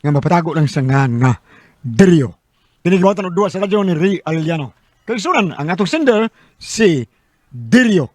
Nga mapatago lang sa ngan nga Dirio. Tinigwatan og duwa sa radyo ni Ray Arellano. Kaigsunan ang atong sender si Dirio.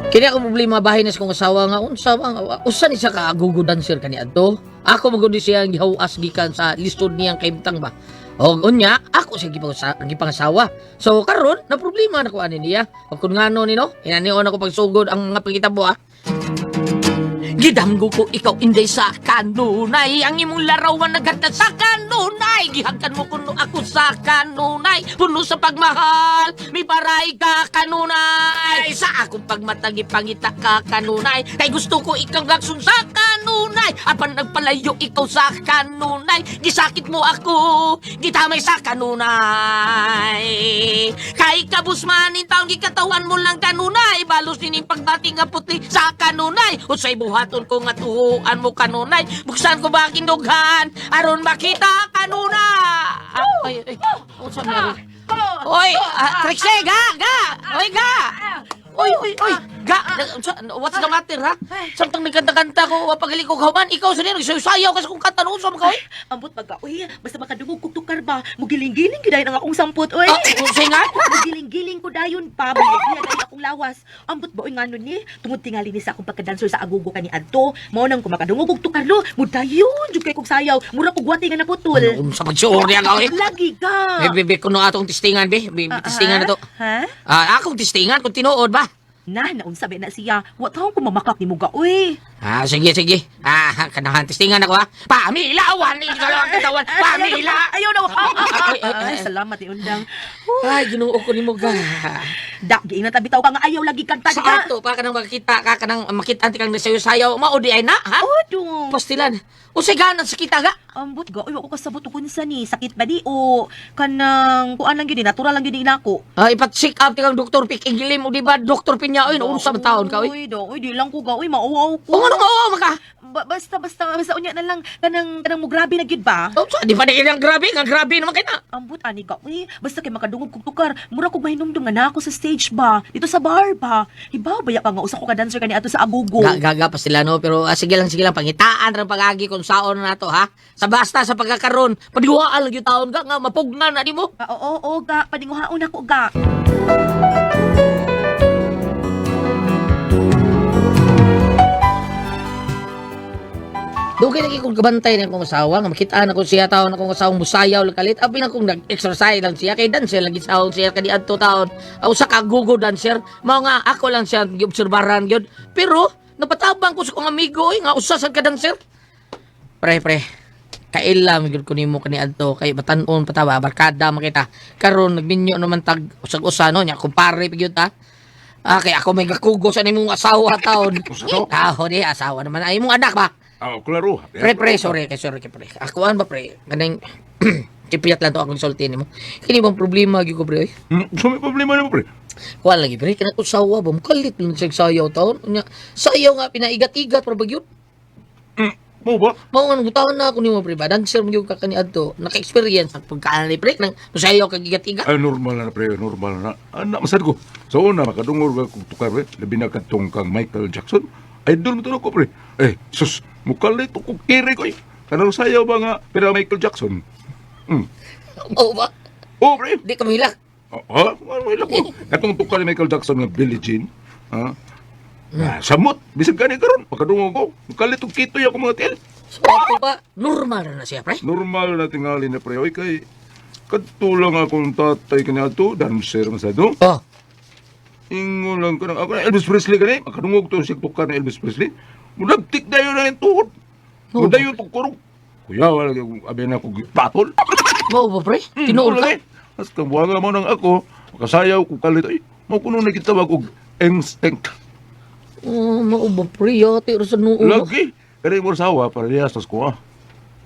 Kini ako problema bahin na sa kong asawa nga unsa ba usa ni siya ka agugo dancer kani adto. Ako magud ni siya ang gihawas gikan sa lisod niyang kahimtang ba. Og unya ako siya gipangasawa. So karon na problema na ko ani niya. Og kun ngano ni no, inanion ako pagsugod ang mga pangitabo ah. Gidamgo ko ikaw inday sa kanunay. Ang imong larawan naghatag sa kanunay. Gihagkan mo kuno ako sa kanunay. Puno sa pagmahal, miparay ka kanunay. Sa akong pagmatagi pangita ka kanunay. Kay gusto ko ikaw lagson sa kanunay. Apan nagpalayo ikaw sa kanunay. Gisakit mo ako, gitamay sa kanunay. Kay kabus man in taon gikatawan mo lang kanunay. Balos nining pagbati nga puti sa kanunay. Unsay buhaton ko nga tuhuan mo kanunay. Buksan ko ba kindughan aron makita kanuna. Ah, ay, ay, unsa man ari? Oy, ah, Trixie, ga, ga. Oy, ga. Oy, oy, oy. Ga, what's the matter, ha? Samtang nagkanta-kanta ko, wapagali ko kahuman, ikaw sa nagsayaw ka sa kong kanta noon, sa mga oy. Ambot pagka, uy, basta makadungog kog tukar ba, mugiling-giling gyud ang akong sampot, uy. Ah, unsay nga? Mugiling-giling ko dayon pa, mugiling dayon akong lawas. Ambot ba uy ngano ni? Tungod tingali ni sa akong pagkadancer sa agugo kani adto, mao nang kumakadungog kog tukar lo, mudayon jud kay kog sayaw, mura kog gwati nga naputol. Ano, unsa pagsuor niya ka, oy? Lagi ka. Be, be, be, kuno atong testingan, be. Be, Ah, testingan na to. Ha? Ah, akong testingan kung tinuod ba? Na, naunsa ba na siya? Wa taong kumamakak ni muga, uy. Ah, sige, sige. Ah, kanahan testingan ako, ha. Pamilawan, ikaw katawan. Pamila. Ayaw na. Ay, ay, ay. Ay, salamat ni Undang. Ay, Ginoo ko nimo ga. Da, giingat bitaw ka nga ayaw lagi kanta Sa ka. ato pa kanang makita ka kanang makita anti kang sayo-sayaw, mao di ay na, ha? Oh, dong. Pastilan. Unsay ganan sa kita ga? Ambot ga, uy, wa ko kasabot kung unsa ni, sakit ba di o kanang kuan lang gyud ni, natural lang gyud ni inako. Ah, ipa-check up ti kang Doktor Pikigilim o di ba Doktor Pinya oy, unsa man taon ka oy? Uy, do, uy, di lang ko ga, uy, mauwaw ko. O ngano nga oo maka? Basta basta basta unya na lang kanang kanang mo grabe na gyud ba? Oh, so, di ba na ilang grabe, nga grabe naman kay na. Ambot ani ga, uy, basta kay makadungog kog tukar, mura kog mahinumdum nga na ako sa stage ba, dito sa bar ba. Ibaw baya ka nga usa ko ka dancer kani ato sa agugo. Ga, ga, ga, pastilano, pero ah, sige lang, pangitaan rin pag-agi kung saon na nato, ha? Sa basta, sa pagkakaroon, padiwaan lang yung taon ka, nga, mapugnan na di mo. Ah, oo, oo, ga, paninguhaon ako ga. Doon kayo naging kong kabantay na akong asawa, nga makita na ko siya taon akong asawang musayaw lang kalit. Abi na kong nag-exercise lang siya, kay dancer lagi saon siya kani adto taon. Aw sa kagugo dancer, mao nga ako lang siya giobserbaran gyud. Pero napatabang ko sa kong amigo oy nga usa sad ka dancer. Pre, pre. Kaila man gyud ko nimo kani adto kay batan-on patawa barkada makita. Karon nagminyo naman tag usag-usa no nya kumpare pa gyud ta. Ah, kay ako may gakugo sa nimong asawa taon. Usa to? Taho di asawa naman ay imong anak ba? Ah, klaro. Pre, pre, sorry, kay sorry, kay pre. Akuan ba, pre? Kanang, kipiyat lang to akong isulti nimo. Kini bang problema, gyud ko, pre? Oy? So may problema nimo, pre. Kuan lagi, pre. Kanang usawa ba? Mukalit lang siya sayaw taon. Unya, sayaw nga, pinaigat-igat, pero bagyod. Mo ba? Mao nga, nagutaon na ako nimo, pre. Ba? Dancer mo gyud ka kani adto. Naka-experience ang pagkaan ni pre. Nang sayaw kag igat-igat. Ay, normal na, pre. Normal na. Anak, masad ko. Sa una, makadungol ka kung tukar, pre. Labi na katong kang Michael Jackson. Idol mo to ko, pre. Eh, sus, mukalit ko kiri ko, eh. Kanang sayaw ba nga, pero Michael Jackson? Hmm. Mao ba? Oh, pre. Di ka mahilak. Oh, ha? Ano ilak ko? Katong tukar ni Michael Jackson nga Billie Jean. Ha? Ah, samot. Bisag gani karon. Makadungol ko. Mukalit og kitoy ako mga tiil. So, ako ba? Normal na siya, pre. Normal na tingali na pre. Oy, kay katulang akong tatay kaniadto, dancer man sa do. Oh, Ingon lang ko ng ako na Elvis Presley gani, makadungog to siya tukar ni Elvis Presley. Mulagtik dayon na yung tuhod. Oo. Mudayon tong kurog. Kuya, wala kay abi na ko patol. mao ba, pre? Tinuod ka? Mas kabuanga mo nang ako, makasayaw ko kalit ay. Mao kuno na gitawag og instinct. Oh, mao ba, pre? Yati ra sa noo. Lagi. Kani mo sawa para niya sa ko.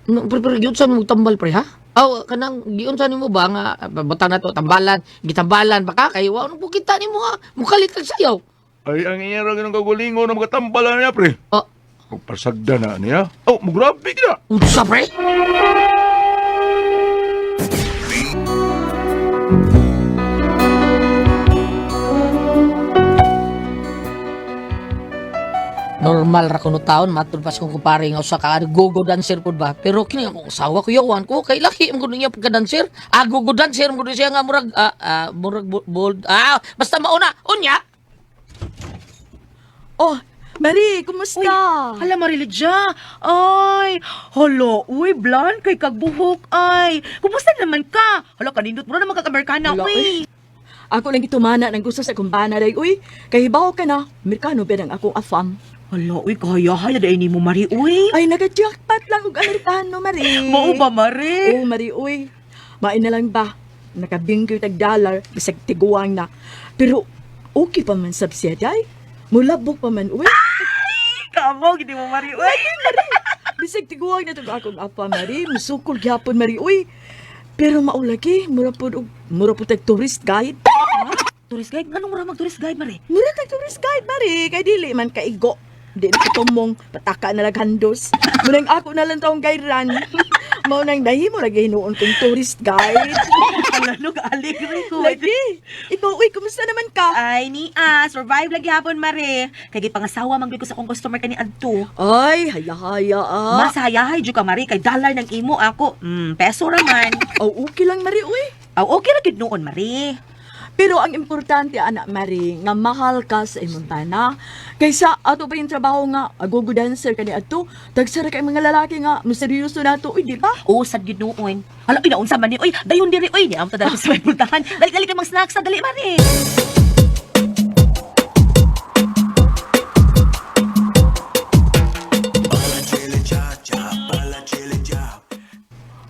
No, pre, pre, giunsa mo tambal pre ha? Aw, kanang giunsa nimo ba nga butang na to tambalan, gitambalan ba ka kay wa nung kita nimo nga mukalit kag sayaw. Ay ang iya ra ganang kagalingon na magatambalan niya pre. Oh, Magpasagda na niya. Oh, mugrabe ka na. unsa pre? Normal ra kuno taon matud pas kong kumpare nga usa ka go-go dancer pud ba. Pero kini akong asawa kuyawan ko kay laki man kuno niya pagka dancer. Ah, go-go dancer man kuno siya nga murag murag bold. Ah, basta mauna. Unya. Oh, Marie, kumusta? Hala, Marilidya. Ay, hala, uy, blonde kay kagbuhok, ay. Kumusta naman ka? Hala, kanindot mo na naman kag-Amerikana, Hala, uy. Ako lang gitumana ng gusto sa kumbana day. Uy, kay hibaw ka na. Amerikano ba ang akong afam? Hala, uy, kahaya-haya dahil ni mo, Mari, uy. Ay, naka-jackpot lang og Amerikano, Marie. Mao ba, Mari? Oo, Marie, uy. Main na lang ba? Nakabingkoy tag dollar, bisag tiguang na. Pero, okay pa man sab siya, day. Mulabok pa man, uy. Kamo, gini mo, Mari, uy. Bisag tiguang na tug akong apa, Marie. Musukol gyapon, Marie, uy. Pero maulagi, mura pud tag tourist guide. Tourist guide? Anong mura mag-tourist guide, Mari? Mura tag tourist guide, Marie. Kay dili man kaigo. Di na katumong, pataka na lang handos. Munang ako na lang taong gairan. Mao nang dahimo lagi hinuon kong tourist guide. Hala, no, kaaligre ko. Lagi. Ikaw, uy, kumusta naman ka? Ay, ni survive lagi hapon, Mare. Kay gipangasawa man gyud ko sa akong customer kani adto. Ay, haya-haya ah. Mas hayahay jud ka, Mari, kay dollar ng imo ako. Peso ra man. Oh, okay lang, Marie, uy. Aw, okay ra gid noon, Mari. Pero ang importante, anak Marie, nga mahal ka sa imong bana. Kaysa ato pa yung trabaho nga, agogo dancer kani ato, tagsara kay mga lalaki nga, miseryoso na to, uy, di ba? Oo, sad gid noon. Hala, uy, naunsa man ni. Uy, dayon diri, uy, ni amta dali sa may pultahan. Dali dali kay mang snacks, dali, Mari.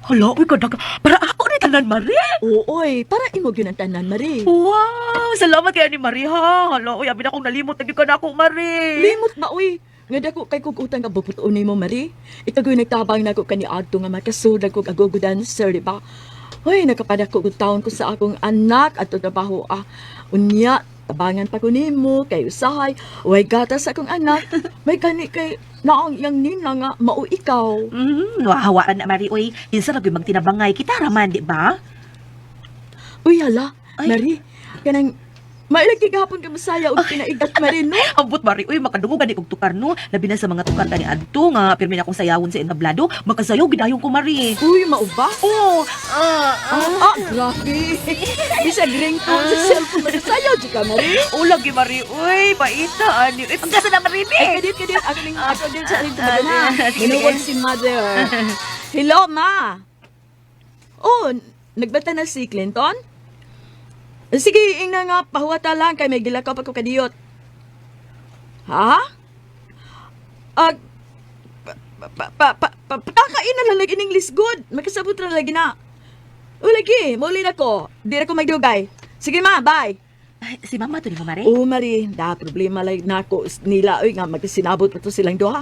Hala, uy, kadag. Para ako ni tanan, Mari. Oo, oy, para imo gyud ang tanan, Marie. Wow! Salamat kayo ni Marie, ha? Hala, uy, abi na akong nalimot. Nagyo ka na ako, Marie. Limot ba, uy? Nga dako kay kog utang ka buputon nimo, Marie. Ikagoy nagtabang nako kani adto nga makasud kog agogo dancer, di ba? Hoy, nakapadako kog taon ko sa akong anak ato trabaho ah. Unya, tabangan pa ko nimo kay usahay, way gatas sa akong anak. May gani kay naong iyang nina nga mao ikaw. Wahawaan na, Marie, uy. Kinsa ra gyud magtinabangay. Kita raman, di ba? Uy, hala, Ay. Marie, kanang mailagi gahapon ka masaya og pinaigat Marie, no? Ambot, Marie, uy, makadungog gani kog tukar, no? Labi na sa mga tukar kani adto nga pirmi na akong sayawon sa entablado. Makasayaw gidayon ko, Marie. Uy, mao ba? Oh, ah, Ah, grabe. Bisag ringtone sa cellphone, masayaw jud ka, Marie. oh, lagi, Marie, uy, paita, ani. Uy, pagkasa na, Marie, Ay, ni. kadit, kadit. Ako ning ako din sa rin tumagal ha. Sige. Minuwag si mother. Hello, ma. Oh, nagbata na si Clinton? Sige, ingna nga, pahuwata lang kay may gilakaw pa ko kadiyot. Ha? Ah, pa, pa, pa, pa, pa, pakakain na lang lagi in English good. Makasabot na lagi na. O lagi, mauli na ko. Di na ko magdugay. Sige ma, bye. Ay, si Mama to ni mo, Marie. Oo, Mari. Da, problema lang nako nila. Uy, nga, magkasinabot pa to silang duha.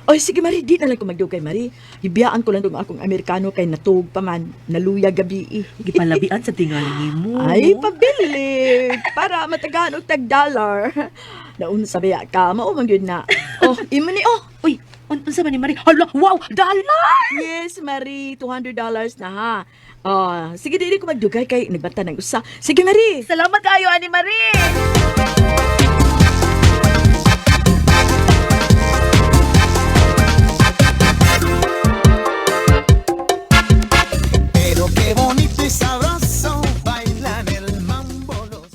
Oy, sige, Mari, di na lang ko magdugay, Mari. Ibiyaan ko lang tong akong Amerikano kay natug pa man. Naluya gabi eh. Gipalabian sa tingali nimo. Ay, pabili! Para matagaan og tag dollar. Naun sa biya ka, mao man gyud na. Oh, imo ni oh. Uy, unsa man ni Marie? Hala, wow, dollar! Yes, Marie, $200 na ha. Oh, sige, di ko magdugay kay nagbata ng usa. Sige, Marie. Salamat kayo, ani Marie. Pero qué bonito y sabroso bailan el mambo los.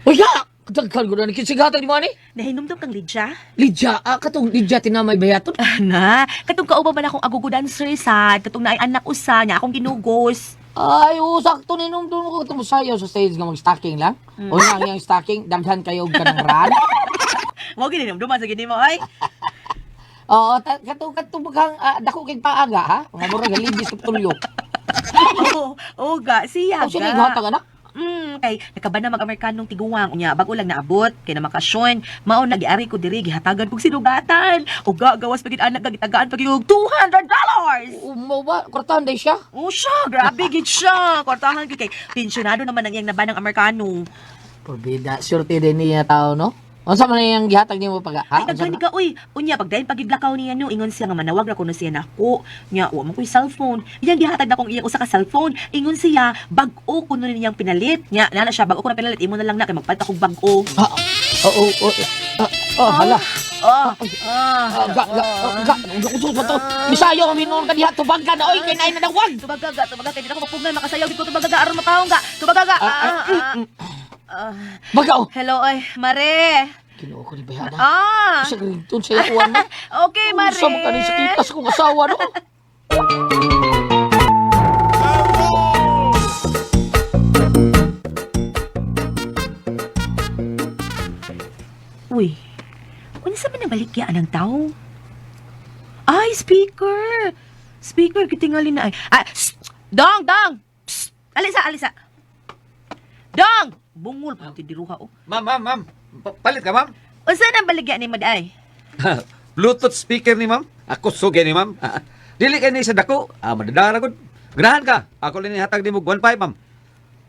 Uy, ya! Daghan ko na ni kinsigatag ni mo ani. Nahinumdum kang Lidya? Lidya, katong Lidya tinamay bayaton. Na, katong kauban man akong agugo dancer sa, katong naay anak usa niya akong ginugos. Ay, oo, sakto ninong doon ko katong sayaw sa stage nga mag-stocking lang. O nga ang stocking, daghan kayo og kanang ran. Mo gininumduman sa gini mo ay. Oo, katong katong baghang dako kay paaga ha. Mga murag halibis ka tulyo. Oo, oo ga, siya Ang sino hatag anak? Kay nakaba na mag-Amerikanong tiguang unya bago lang naabot kay na makasyon. Mao na giari ko diri gihatagan kog sinugatan. Uga gawas pagid anak gitagaan pag yung $200. Umo ba? Kwartahan day siya. Oh siya, grabe gid siya. Kwartahan gyud kay pensyonado naman ang iyang nabanang Amerikano. Porbida, surte din niya tao, no? Unsa man iyang gihatag nimo pag ha? Ay, Unsa daghan man? ka, uy. Unya, pag dahil pagiglakaw niya no, ingon siya nga manawag ra kuno siya nako. Nya, wa man ko'y cellphone. Iyang gihatag na kong iyang usa ka cellphone. Ingon siya, bag-o kuno niyang pinalit. Nya, nana siya, bag-o ko na pinalit. Imo na lang na kay magpalit akong bag-o. Ah, oo, oo, ah, oh, hala. Oh, ah. Ah, Ga, ga, ga, ga, ga, to. Misayo ang minuon ka diha, tubag ka na, oy, kay naay nadawag. Tubaga ga, tubaga kay di na ko mapugnay makasayaw gid ko tubaga ga aron makaon ga. Tubaga ga. Ah, ah, ah. Baga, oh. Hello oy, Mare. Ginoo ko ni Bayana. Ah. Sa ringtone sa ikuan mo. Okay, Mare. Sa mga sa kitas kong asawa, no? Uy, unsa man nabaligya ang tao? Ay, speaker! Speaker, kitingali na ay. Ah, shh! Dong, dong! Psst! Alisa, alisa. Dong! Bungol pa tidiruha oh. Ma'am, ma'am, ma'am. Palit ka, ma'am. Unsa nang baligya ni Maday? Bluetooth speaker ni ma'am. Ako sugi ni ma'am. Dili kay ni sa dako. Ah, madadara gud. Ganahan ka. Ako lang hatag nimo 15, ma'am.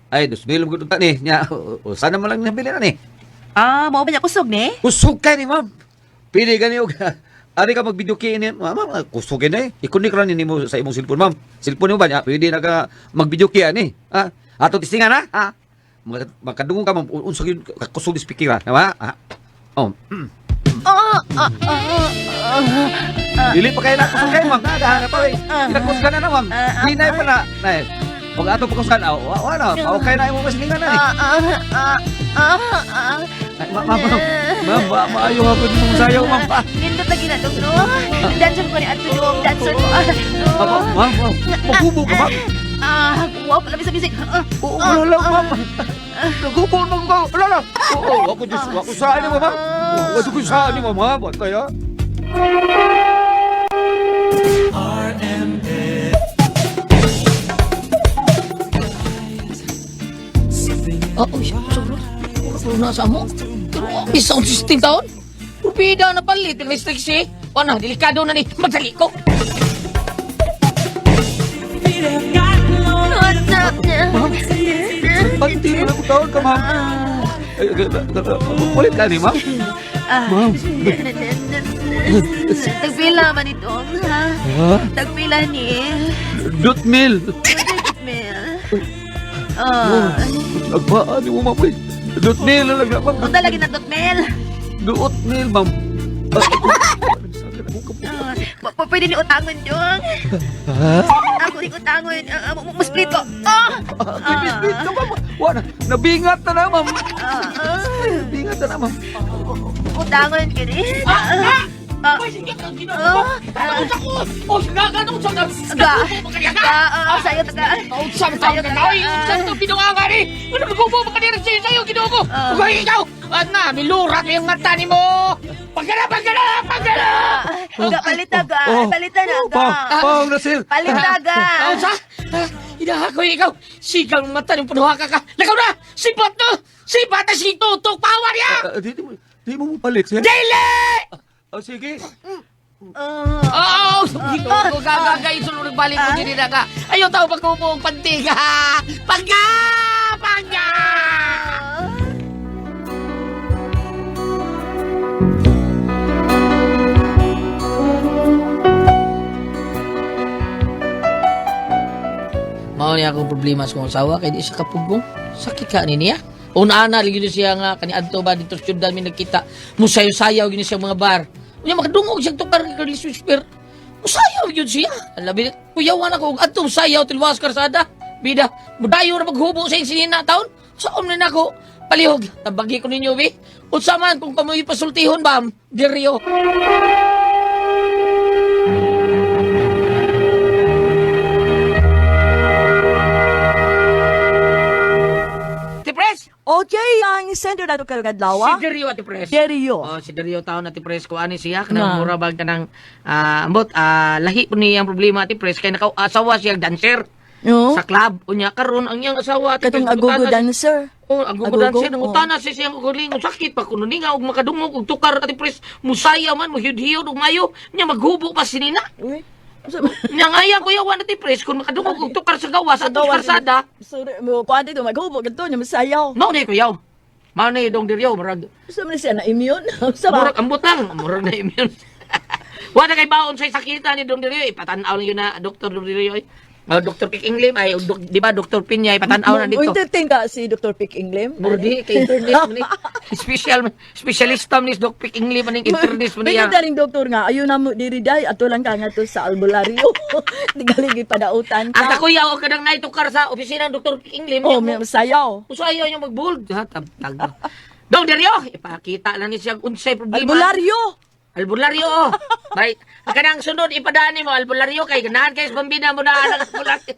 Ay, 2,000 gud unta ni. Nya, usa na man lang nabili na ni. Ah, mao ba niya kusog ni? Kusog kay ni ma'am. Pili gani og ari ka mag-video key ni ma'am, ma'am, kusog kay ni. I-connect ra ni nimo sa imong cellphone, ma'am. Cellphone nimo ba niya? Pwede na ka mag-video key ani. Ah, ato tistingan ha. Ah. Makadungog ka ma'am, unsa gyud kusog ni speaker ha. Diba? Ah. Oh. Ah, ah, ah, ah. Dili pa kayo nakusog kayo, ma'am. Nadahan na pa, eh. Inakusgan na na, ma'am. Hinay pa na. Nay, huwag ato pakusgan. Ah, wala. Okay na imong masilingan na, eh. Ah, ah, ah, ah, ah. Ay, ma'am, ma'am, ma'am. Ma'am, maayo hapon mong sayaw, ma'am. Ah, Nindot lagi na dong, no? Dancer ko ni Ato dong, dancer ko. Ah, Ma'am, no. ma'am, ma'am. Maghubo ka, ma'am. Ah, wow, pala sa music. Ah, Oo, wala lang, ma'am. Naghubo ma'am ka. Wala lang. Oo, ako Diyos, ako saan ni ma'am. Ako saan ni ma'am, ha? Bantay, ha? Oo, siya, sobra. Puro na sa amo. Pero ang sound system taon. Pupida na palit, restriction. O na, delikado na ni. Magdali ko. Panti mo na kung taon ka, ma'am. Ay, Ulit ka ni, ma'am. Ah. Ma'am. Tagpila man ito, ha? Ha? Tagpila ni. Dot mil. Mel. Ah, Nagbaan ni mo, ma'am. Uy, Dot mil na lang na, ma'am. unta lagi na dot Mel. Duot mil, ma'am. Ah, pwede ni utangon dong. Ako ni utangon. Ah, mo split ko. Ah! Bibit ka, ma'am. Wala, nabingat na na, ma'am. Ah, ah. Nabingat na na, ma'am. Utangon kini. Ah! Ah, Uy, sige ka, ginoo ko. Ah! Ano sa ko? Oh, gaganong sa Ga. Ga! Ga, ah, sayo ta ga. Unsa man taon ka oy? Unsa to binuanga ni? Ano magubo pa kanira sa sayo Ginoo ko? Ah. Ugay ikaw. Ana, milurat yung mata nimo. Pagkana, pagkana, pagkana. Ah, Ga, palita ga. Oh. Palita na ga. Pa, pa, na, sir. Palita ga. Unsa? Inaha ko ikaw. Sigaw ng mata ng panuha ka ka. Lakaw na! Sipat no! Sipat na si tutok power ya! Ah, Di mo mo palit, sir. Dili! Oh, sige. Ah. Oo! Ginoo ko gagagay sulod balik ko dinhi na ka. Ayaw tao pagkubo og pantiga. Pagka! Pagka! Mao ni akong problema sa kong asawa kay di siya kapugong. Sakit ka ni niya. Una na lagi siya nga kani adto ba dito sa syudad mi nagkita. Musayo-sayaw gyud siya mga bar. Unya makadungog siya tukar kay Carlos Whisper. Musayaw gyud siya. Labi kuyawan ako og adto sayaw tilwas karsada. Bida, mudayo ra maghubo sa sinina taon. Saon ni nako? Palihog, tabagi ko ninyo bi. Unsa man kung kamoy pasultihon bam, diryo. Tipres! Okay, ang sender nato karong adlaw. Si Dario ati pres. Dario. Oh, si Dario taon ati pres ko ani siya Na. kanang mura bag kanang ambot lahi po niya ang problema ati pres kay nakaasawa siya dancer No? sa club. Unya karon ang iyang asawa ati Katong Pres, agogo nangutana- dancer. Oh, agogo Agogo, dancer oh. nangutana siya siyang ugaling sakit pa kuno ninga og makadungog og tukar ati pres musaya man muhiyod-hiyod og mayo nya maghubo pa sinina. Uy. Nya ngayang kuya wa ati pres kun makadungog og tukar sa gawas ato sa karsada. Sorry, mo kuan dito maghubo kadto nya masayaw. Mao ni kuyaw. Mao ni dong Dario murag Sa man siya na immune. Sa ba? Murag ambot lang, murag na immune. Wala kay baon sa sakita ni Dong Dirio, ipatan-aw lang yun na Dr. Dong Dirio. Eh. Oh, Dr. Pick Inglim ay di ba Dr. Pinya ipatan-aw na dito. Entertain ka si Dr. Pick Inglim. Murdi kay internet man ni. Special specialista man ni Doc Pick Inglim maning internet man niya. Bigyan rin doktor nga, ayun na mo diri day, ato lang ka nga to sa albularyo. Tigaling ipadautan Ang ka. kakuya o kanang naitukar sa opisina ng Dr. Pick Inglim. Oh, may sayaw. Uso ayaw niya magbold. Ha, tabtag. Dong Deryo, ipakita lang ni siya unsay problema. Albularyo. Albularyo. Oh. Bay, ang kanang sunod ipadaan nimo albularyo kay ganahan kay sa bambina mo na ang albularyo.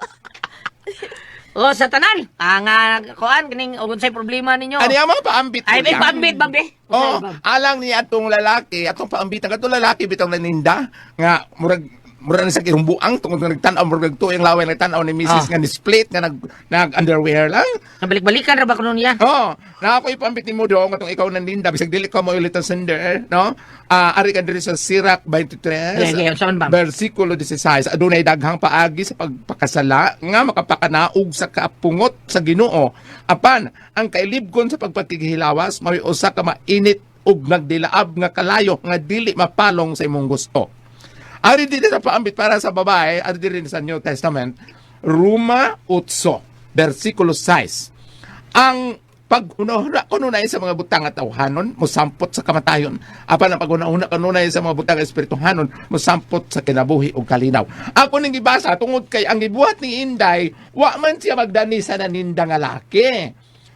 Oh, sa tanan. Ang kuan kining unsay problema ninyo? Ano yung mga paambit Ay, may niya? paambit, bambi. Oh, alang ni atong lalaki, atong paambitan katong lalaki bitong naninda nga murag murag na sa kirumbuang tungod nga nagtan-aw murag nagtuo laway nagtan-aw ni misis Ah. nga ni split nga nag nag underwear lang. Nabalik-balikan ra ba kuno niya? Oh, na ako ipaambit nimo dong atong ikaw naninda bisag dili ka mo ulit ang sender, no? Ah, ari ka diri sa Sirach 23. Yeah, yeah, saan ba? Versikulo 16. Adunay daghang paagi sa pagpakasala nga makapakanaog sa kapungot sa Ginoo. Apan ang kailibgon sa pagpakighilawas mao'y usa ka mainit ug nagdilaab nga kalayo nga dili mapalong sa imong gusto. Ari din sa paambit para sa babae, ari din sa New Testament, Roma 8, versikulo 6. Ang paghunahuna kanunay sa mga butang at tawhanon, mosampot sa kamatayon. Apan ang paghunahuna kanunay sa mga butang espirituhanon, mosampot sa kinabuhi ug kalinaw. Ako ning gibasa tungod kay ang gibuhat ni Inday, wa man siya magdani sa naninda nga laki.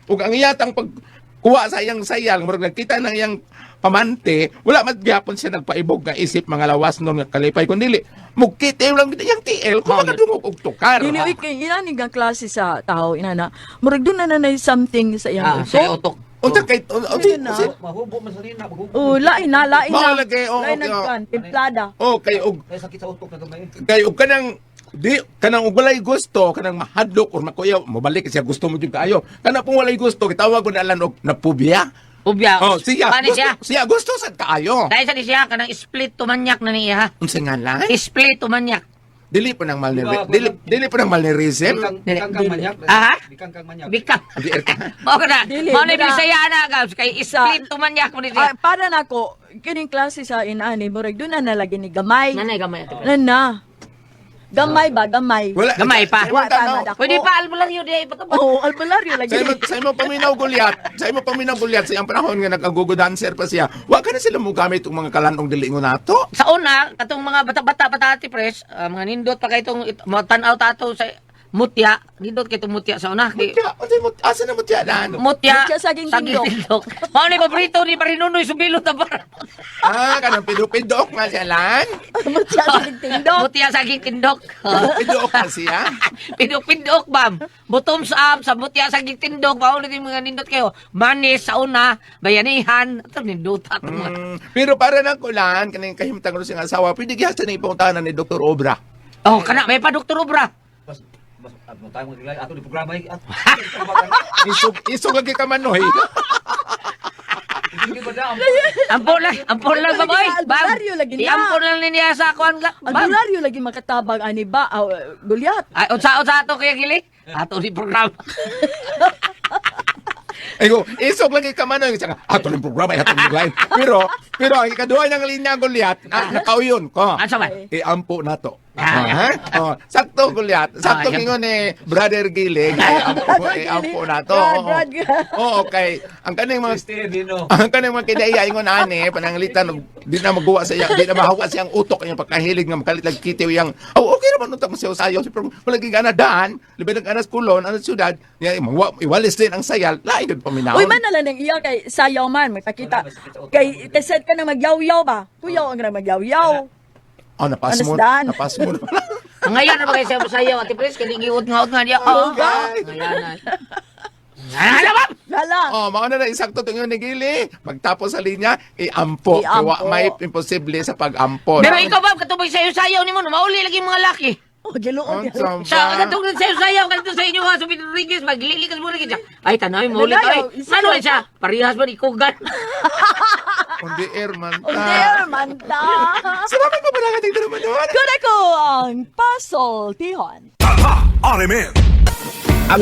Ug ang iyatang pagkuha sa iyang sayal, murag nagkita ng iyang pamante, wala man gyapon siya nagpaibog nga isip mga lawas nun nga kalipay kun dili. Mugkitiw lang gid iyang TL kung Mao, makadungog og tukar. Dili oy kay inani nga klase sa tao inana. Murag doon na nanay something sa iyang Ah, sa utok. utok. Unsa kay Ayun na. Mahubo man sa nina, mahubo. Oh, lain na, lain Mao na. lagi, oo, Lain na oo. kan, templada. Oh, kay og Kaya sakit sa utok na gamay. kay og kanang di kanang og walay gusto kanang mahadlok or makuyaw mobalik siya gusto mo jud kaayo kana pong walay gusto gitawag ko na lang og napubya. Ubya. Oh, siya Paano gusto, siya? siya gusto sad kaayo. Dahil sa ni siya kanang split tumanyak na niya ha. Unsa nga lang? Split tumanyak. Dili po nang malneri dili dili po nang malnerism. Bikang kang manyak. Aha. Bikang kang manyak. Bikang. Di er ka. Mao ka na. Dili, Mao na mura. Bisaya na Gabs kay split tumanyak mo ni Ah, siya. para nako kining klase sa inani murag doon na nalagi ni gamay. Nanay gamay ate. Na na. Gamay ba, gamay. Wala. Gamay pa. Sa imong Wa tanaw- tama dako. Pwede pa albularyo di ay patubang. Oh, albularyo lagi. Sa imo paminaw Goliath, sa imo paminaw Goliath sa iyang panahon nga nag-agogo dancer pa siya. Wa ka na sila mo gamit og mga kalanong dili ngo nato. Sa una, katong mga bata-bata pa ta, Ate Pres, mga nindot pa kay itong mga tan-aw tato sa mutya, nindot kay itong mutya sa una. Kay, Mutya, unsay mutya, asa na mutya dan? mutya, Mutya saging tindok. Mao ni paborito ni Parinunoy Subilot na para. Ah, kanang pidupidok nga siya lan. Mutya sa tindok. Mutya saging tindok. Pidupidok na siya. Pindok-pindok, bam. Bottoms up sa mutya saging tindok. Mao ni mga nindot kayo. Manis sa una, bayanihan. Ito nindot ato mga. Pero para nang kulan, kaning kahimtang ro siyang asawa, pwede gihasta na ipauntahan ni Dr. Obra. Oh, kana may pa Dr. Obra. Bas bas ato tayo mo ato di programa ay. Ato. Isog, isog lagi ka manoy. Hindi ba na? Ampon lang ba boy? Bam. Albularyo lagi na. Iampon lang niya sa kuan la. Bam. Albularyo lagi makatabang ani ba, ah, Goliath. Ay, unsa unsa ato kaya gili? Ato ni programa. Aygo, isog lagi ka manoy. Siya nga, ato ng programa, ato ng line. Pero, pero ang ikaduha niyang linya Goliath, ah, nakauyon ko. Asa man? Iampo na to. Ah, Ha? Oh, sakto Goliath. Sakto Ah, ingon ni Brother Giling. Iampo, iampo na to. Brad, Brad. Oo, okay. Ang kaning mga Sister Dino. ang kaning mga kinaiya ingon ani pananglitan og di na maguwa sa iya, di na mahawa siyang utok iyang pagkahilig nga makalit lag kitiw iyang oh okay naman unta mo siya sayo pero wala gid ana daan labi nag anas kulon anas syudad niya iwalis din ang sayal lain gud paminaw. Uy man na lang ang iya kay sayaw man magpakita. Kay tesed ka na magyaw-yaw ba? Kuyaw ang na magyaw-yaw. Oh, napas mo. Anas daan. Napas mo na pala. Ngayon na ba kayo sa sayaw Ate Pres kani giut nga nga niya. Oh. Okay. Ngayon na. Hala bam. Lala. Oh, mao na na isakto tungon ni Gili. Pagtapos sa linya, iampo. Iampo. Kay wa may imposible sa pag-ampo. Pero ikaw bam katubay sayo-sayaw nimo mauli lagi mga laki. Oh, giluod. Unsa Sa ba? katong sayo-sayaw kadto sa inyo ha sa Rodriguez maglilikas mo lagi siya. Ay tanawin mo ulit Nanayaw, ay. isa Ano lang. siya? Parehas man ikugan. On the air man. On there man ta. Salamat pa pala kating naman doon. Kuda ko ang Pasol Tihon. RMN. Ang